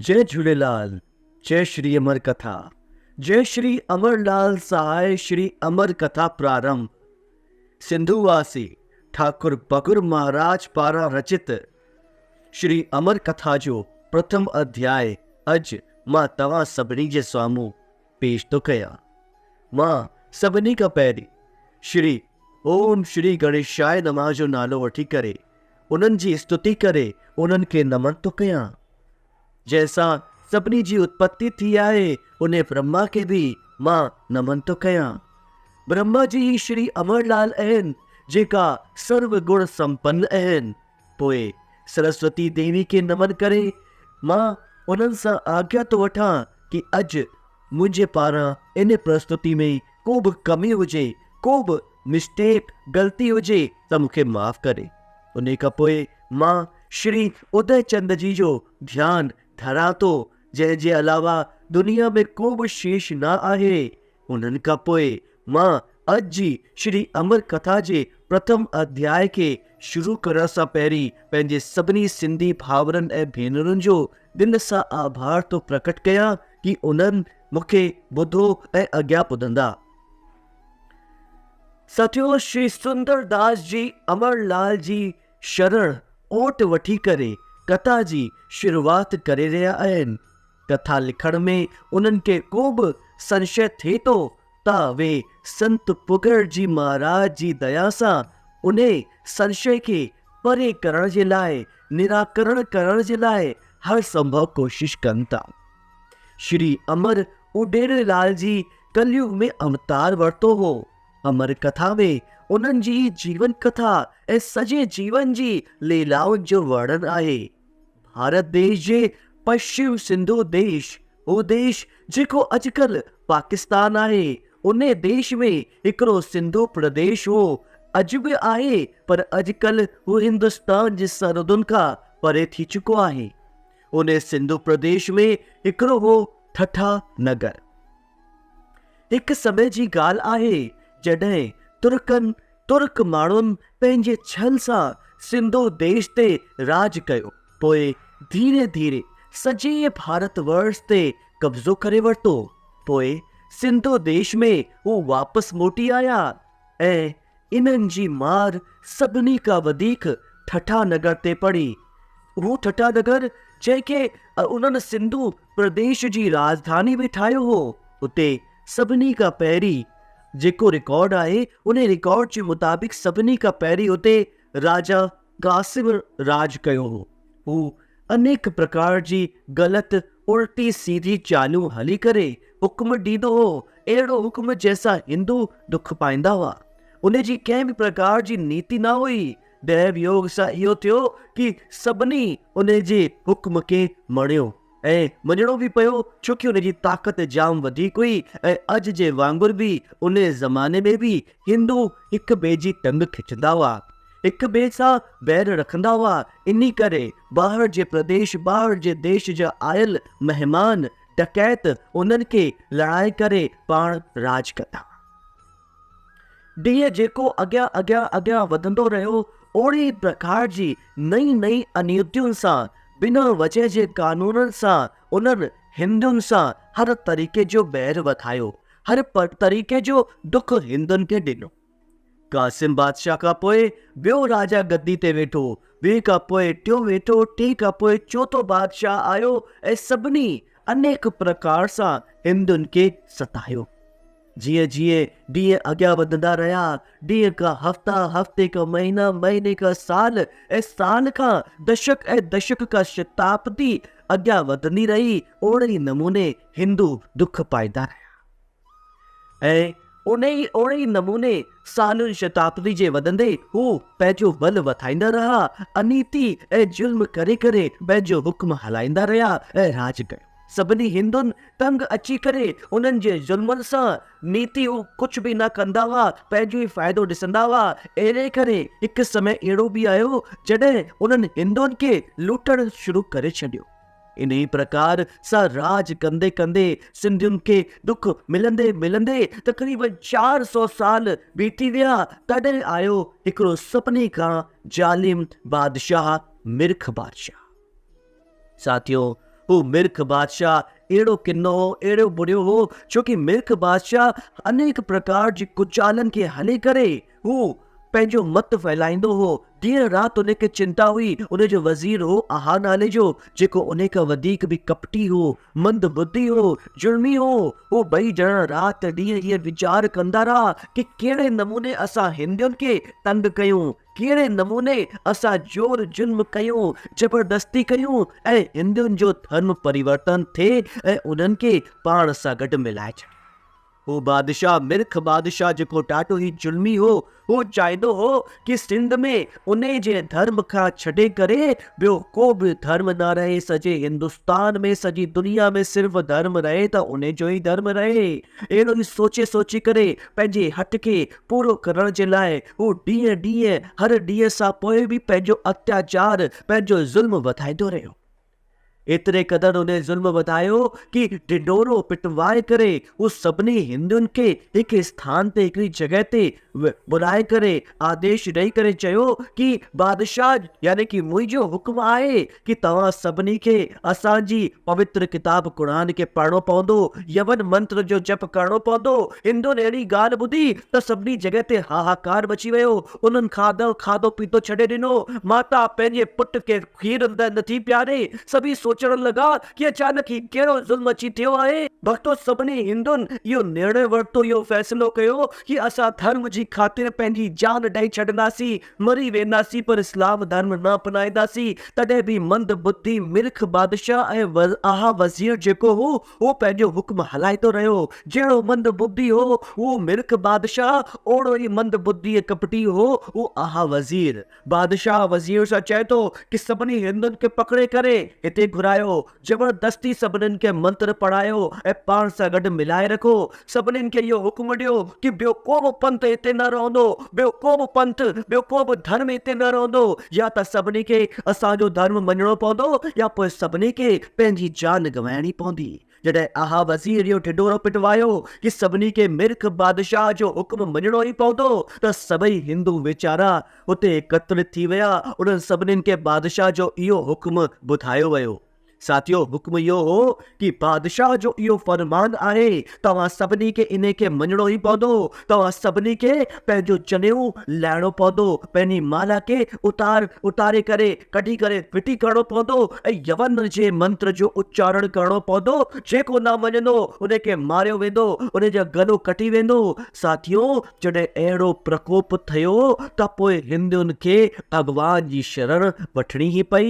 جئي جهوليلال جئي شري امر ڪٿا جئي شري امر لال سهائي شري امر ڪٿا پرارنڀ سنڌو واسي ٺاڪر بگر مهاراج پاران رچت شري امر ڪٿا جو پرٿم اڌياء اڄ مان توهان سڀني جي سامهون پيش ٿو ڪيان. مان سڀني کان پهرين شري اوم شري گڻيشاء نمه جو نالو وٺي ڪري انهن جي استتي ڪري انهن کي نمن ٿو ڪيان. جنهن سان سڀني جي اتپتي ٿي آهي انهي برهما کي به مان نمن ٿو ڪيان. برهما جي ئي شري امر لال اهن جيڪا سرو گڻ سمپن اهن. پوء سرسوتي ديوي کي نمن ڪري مان انهن سان آگيا ٿو وٺان ڪي اڄ منهنجي پاران ان پرستتي ۾ ڪو به ڪمي هجي، ڪو به مسٽيڪ، غلطي هجي ته مون کي معاف ڪري. انهي کان پوء مان شري ادي چند جي جو ڌيان ڌران ٿو جنهن جي علاوه دنيا ۾ ڪو به شيش نه آهي. انهن کان پوء مان اڄ جي شري امر ڪٿا جي پرٿم اڌياء کي شروع ڪرڻ سان پهرين پنهنجي سڀني سنڌي ڀائرن ۽ ڀينرن جو دل سان آڀار ٿو پرڪٽ ڪيان ڪي انهن مون کي ٻڌو ۽ اڳيان ٻڌندا. ساٿيو شري سندر داس جي امر لال جي شرڻ اوٽ وٺي ڪري ڪٿا جي شروعات ڪري رهيا آهن. ڪٿا لکڻ ۾ انهن کي ڪو به سنشي ٿئي ٿو ته اهي سنت پگهر جي مهاراج جي ديا سان انهي سنشي کي پري ڪرڻ جي لاء، نراڪرڻ ڪرڻ جي لاء هر سنڀو ڪوشش ڪن ٿا. شري امر اڊيري لال جي ڪليگ ۾ اوتار ورتو هو. امر ڪٿا ۾ انهن جي جيون ڪٿا ۽ سڄي جيون جي ليلائن جو ورڻن آهي. ڀارت ديش جي پشچم سنڌو ديش، هو ديش جيڪو اڄڪلهه پاڪستان آهي، انهي ديش ۾ هڪڙو سنڌو پرديش هو، اڄ به آهي پر اڄڪلهه هو هندستان جي سرحدن کان پري ٿي چڪو آهي. انهي سنڌو پرديش ۾ هڪڙو هو ٺٽا نگر. هڪ سمي جي ڳالهه آهي جڏهن ترڪن، ترڪ ماڻهن، پنهنجي ڇل سان سنڌو ديش تي راڄ ڪيو، پوء ڌيري ڌيري سڄي ڀارت ورش تي قبضو ڪري ورتو، پوء سنڌو ديش ۾ هو واپس موٽي آيا ۽ انهن جي مار سڀني کان وڌيڪ ٺٽا نگر تي پڙي. اهو ٺٽا نگر جنهن کي انهن سنڌو پرديش جي راڄڌاني به ٺاهيو هو، اتي سڀني کان پهرين جيڪو رڪارڊ آهي، انهي رڪارڊ جي مطابق سڀني کان پهرين اتي راجا قاسم راڄ ڪيو هو. هو انيڪ پرڪار جي غلط الٽي سيڌي چالون هلي ڪري حڪم ڏيندو هو، اهڙو حڪم جنهن سان هندو دک پائيندا هئا. ان جي ڪنهن به پرڪار جي نيتي نه هئي. ديو يوگ سان اهو ٿيو ڪي سڀني ان جي حڪم کي مڻيو ۽ مڃڻو به پيو ڇو ڪي ان جي طاقت جام وڌيڪ هئي ۽ اڄ جي وانگر به ان زماني ۾ به هندو هڪ ٻئي جي ٽنگ کچندا هئا. هڪ ٻئي سان وير رکندا هئا، انهي ڪري ٻاهر جي پرديش، ٻاهر جي ديش جا آيل مهمان، ڊڪيت انهن کي لڙائي ڪري پاڻ راڄ ڪندا هئا. ڏينهن جيڪو اڳيان اڳيان اڳيان وڌندو رهيو، اوڙي ئي پرڪار جي نئين نئين انيتين سان، بنا وجهه جي قانونن سان انهن هندن سان هر طريقي جو وير وڌايو، هر طريقي جو دک هندن کي ڏنو. قاسم بادشاهه کان پوء ٻيو راجا گدي تي ويٺو، ٻئي کان پوء ٽيون ويٺو، ٽئين کان پوء چوٿون بادشاهه آيو ۽ سڀني انيڪ پرڪار سان هندن کي ستايو. جيئن جيئن ڏينهن اڳيان وڌندا رهيا، ڏينهن کان هفتا، هفتي کان مهينا، مهيني کان سال ۽ سال کان دشڪ ۽ دشڪ کان شتابدي اڳيان وڌندي رهي، اوڙي نموني هندو دک پائيندا رهيا. ۽ انهيء اوڙي نموني سالن شتابدي جي وڌندي هو پنهنجو ٻل وڌائيندا رهيا، انيتي ۽ ظلم ڪري ڪري پنهنجو حڪم هلائيندا رهيا ۽ راڄ ڪيو. سڀني هندن تنگ اچي ڪري انهن جي ظلمن سان نيتي هو ڪجهه به نه ڪندا هئا، پنهنجو ئي فائدو ڏسندا هئا، اهڙي ڪري هڪ سمي اهڙو به آيو جڏهن انهن هندن کي لوٽڻ شروع ڪري ڇڏيو. انهيء پرڪار سان راڄ ڪندي ڪندي سنڌين کي ڏک ملندي ملندي تقريباً 400 سال بيتي ويا، تڏهن آيو هڪڙو سڀني کان ظالم بادشاهه مرک بادشاهه. ساٿيو! هو مرک بادشاهه اهڙو ڪنو هو، اهڙو بريو هو، ڇو ڪي مرک بادشاهه انيڪ پرڪار جي ڪچالن کي هلي ڪري هو پنهنجو مت ڦهلائيندو هو. ڏينهن رات ان کي چنتا هئي. ان جو وزير هو اها نالي جو، جيڪو ان کان وڌيڪ به ڪپٽي هو، مند ٻڌي هو، ظلمي هو. هو ٻئي ڄڻا رات ڏينهن اهي ويچار ڪندا رها ڪي ڪهڙي نموني اسان هندين کي تنگ ڪيون، ڪهڙي نموني اسان زور ظلم ڪيون، زبردستي ڪيون ۽ هندين جو ڌرم پريورتن ٿئي ۽ انهن کي پاڻ سان گڏ ملائي ڇڏيون. هو بادشاهه مرک بادشاهه جيڪو ڏاڍو ئي ظلمي هو، هو چاهيندو هو ڪي سنڌ ۾ انهي جي ڌرم کان ڇڏي ڪري ٻيو ڪو به ڌرم نه رهي، سڄي هندستان ۾ سڄي دنيا ۾ صرف ڌرم رهي ته انهي جو ئي ڌرم رهي. اهڙو ئي سوچي سوچي ڪري پنهنجي هٺ کي پورو ڪرڻ جي لاء هو ڏينهن ڏينهن هر ڏينهن سان پوء به پنهنجو اتياچار پنهنجو ظلم وڌائيندو رهيو. ايتري قدر انهي ظلم وڌايو ڪي ڍنڍورو پٽوائي ڪري هو سڀني هندن کي هڪ اسٿان تي هڪڙي جڳهه تي گهرائي ڪري آديش ڏئي ڪري چيو ڪي بادشاهه يعني ڪي منهنجو حڪم آهي ڪي توهان سڀني کي اسان جي پوتر ڪتاب قرآن کي پڙهڻو پوندو يون منتر جو جپ ڪرڻو پوندو. هندن اهڙي ڳالهه ٻڌي ته سڀني جڳهه تي هاهاڪار مچي ويو. انهن کاڌو پيتو ڇڏي ڏنو. ماتا پنهنجي پٽ کي کير اندر نٿي پياري. سڀيئي سوچڻ لڳا ڪي اچانڪ هي ڪهڙو ظلم اچي ٿيو آهي. ڀڳتو سڀني هندن اهو نرڻي ورتو، اهو فيصلو ڪيو ڪي اسان ڌرم جي خاطر پنهنجي جان ڏئي ڇڏنداسين، مري وينداسين پر اسلام ڌرم نه اپنائينداسين. تڏهن به مند ٻڌي مرک بادشاهه ۽ اها وزير جيڪو هو، اهو پنهنجو حڪم هلائيندو رهيو. جهڙو مند ٻڌي هو، اهو مرک بادشاهه، اوڙو ئي مند ٻڌي ۽ ڪپٽي هو، اهو اها وزير. بادشاهه وزير سان چئي ٿو ڪي سڀني هندن کي پڪڙي ڪري هتي گهرايو، زبردستي سڀنين کي منتر پڙهايو ۽ پاڻ سان گڏ ملائي رکو. سڀنين کي اهو حڪم ڏيو ڪي ٻيو ڪو به پنٿ هتي نه رهندو، ٻيو ڪو به پنٿ، ٻيو ڪو به ڌرم هتي نه رهندو. يا ته سڀني کي اسان جو ڌرم مڃڻو پوندو يا پوء سڀني کي پنهنجي جان گنوائڻي پوندي. جڏهن اها وزير اهو ڍنڍورو پٽوايو ڪي سڀني کي مرک بادشاهه جو حڪم مڃڻو ئي پوندو ته سڀئي هندو ويچارا اتي ايڪترت ٿي ويا. انهن سڀنين کي بادشاهه جو اهو حڪم ٻڌايو ويو. ساٿيو حڪم اهو هو ڪي بادشاهه جو اهو فرمان آهي توهان سڀني کي انهي کي مڃڻو ئي پوندو. توهان سڀني کي پنهنجو جنيئو لاهڻو پوندو، پنهنجي مالا کي اتار اتاري ڪري ڪڍي ڪري ڦٽي ڪرڻو پوندو ۽ يون جي منتر جو اچارڻ ڪرڻو پوندو، جيڪو نه مڃندو ان کي ماريو ويندو، ان جو گلو ڪٽي ويندو. ساٿيو! جڏهن اهڙو پرڪوپ ٿيو ته پوء هندن کي ڀڳوان جي شرڻ وٺڻي ئي پئي.